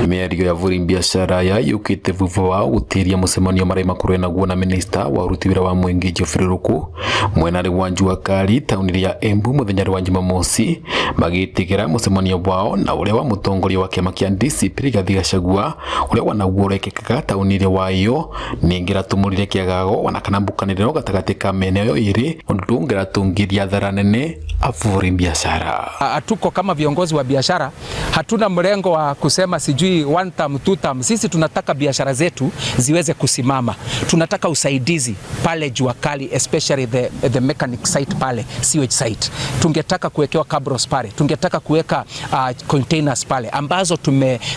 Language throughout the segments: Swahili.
Mĩario ya bũri biacara ya yũkĩte thutha wa gũtĩria mũcemanio marĩa makorwo naguo na minista wa ũruti wĩra wa mũingĩ Geoffrey Ruku mwena wa Jua Kali tauni ya Embu mũthenya wa Jumamosi, magĩtigĩra mũcemanio wao na ũrĩa wa mũtongoria wa kĩama kĩa DCP Rigathi Gachagua, ũrĩa wanaguo ũrekĩkaga tauni wa iyo nĩngĩratũmũrire kĩagago ona kana mbukanĩrĩro gatagatĩ ka mĩena ĩyo ĩrĩ, ũndũ ũngĩratũngiria athara nene abũri biacara. Hatuko kama viongozi wa biashara, hatuna mlengo wa kusema sijui one term, two term. Sisi tunataka biashara zetu ziweze kusimama. Tunataka usaidizi pale Jua Kali, especially the mechanic site pale, sewage site. Tungetaka kuwekewa cabros pale, tungetaka kuweka containers pale ambazo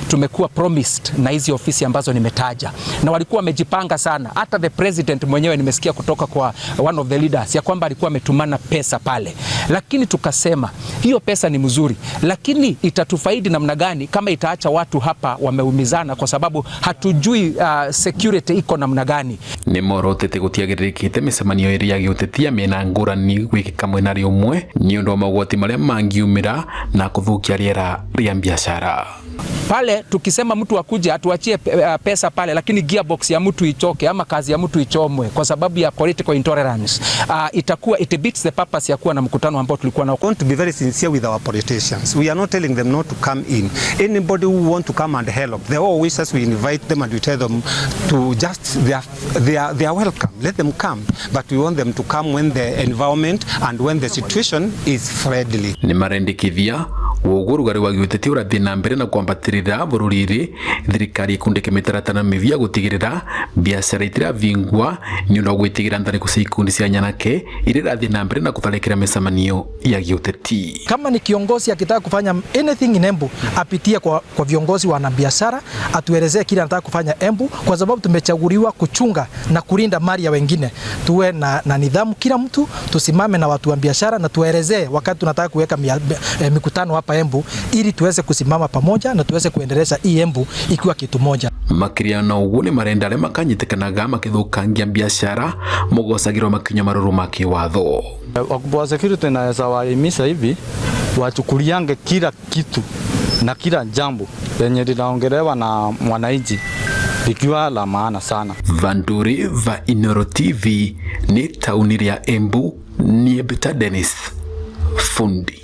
tumekuwa promised na hizi ofisi ambazo nimetaja, na walikuwa wamejipanga sana. Hata the president mwenyewe nimesikia kutoka kwa one of the leaders ya kwamba alikuwa ametumana pesa pale, lakini tukasema hiyo pesa ni mzuri, lakini itatufaidi namna gani kama itaacha watu hapa wameumizana, kwa sababu hatujui security iko namna gani. Nĩ morotete gũtiagĩrĩrĩkĩte mĩcemanio ĩrĩ ya gĩũteti ya mĩena ngũrani gwĩkĩka mwena ũmwe nĩ ũndũ wa mogwati marĩa mangiumĩra na kũthũkia rĩera rĩa biacara. Pale tukisema mtu akuje atuachie pesa pale, lakini gearbox ya mtu ichoke ama kazi ya mtu ichomwe kwa sababu ya political intolerance, itakuwa it beats the purpose ya kuwa na mkutano ambao tulikuwa nao. Want to be very sincere with our politicians. We are not telling them not to come in. Anybody who want to come and help, they all wish us, we invite them and we tell them to just, they are welcome. Let them come. But we want them to come when the environment and when the situation is friendly. Nĩ marendekithia woguo rugari wa gĩũteti ũrathiĩ na mbere na kwambatĩrĩra bũrũri-rĩ, thirikari ĩkundĩke mĩtaratara mĩbi ya gũtigĩrĩra biacara itiravingwa nĩ ũndũ wa gwĩtigĩra ntharĩko cia ikundi cia nyanake iria irathiĩ na mbere na gũtharĩkĩra mĩcemanio ya gĩũteti. Kama ni kiongozi akitaka kufanya anything in Embu apitie kwa viongozi wanabiashara, atuelezee kile anataka kufanya Embu, kwa sababu tumechaguliwa kuchunga na kulinda mali ya wengine. Tuwe na nidhamu, kila mtu tusimame na watu wa biashara na tuelezee wakati tunataka kuweka mikutano hapa Embu, ili tuweze kusimama pamoja na tuweze kuendeleza hii Embu ikiwa kitu moja. Makĩria na ũguo nĩ marenda arĩa makanyitĩkanaga makĩthũkangia biacara mũgocagĩrwo makinya marũrũ ma kĩwatho. Wakubwa wa security naweza wahimiza hivi wachukuliange kila kitu na kila jambo lenye linaongelewa na mwananchi likiwa la maana sana. Vanduri va Inoro TV ni tauni rĩa Embu, niĩ Peter Dennis Fundi.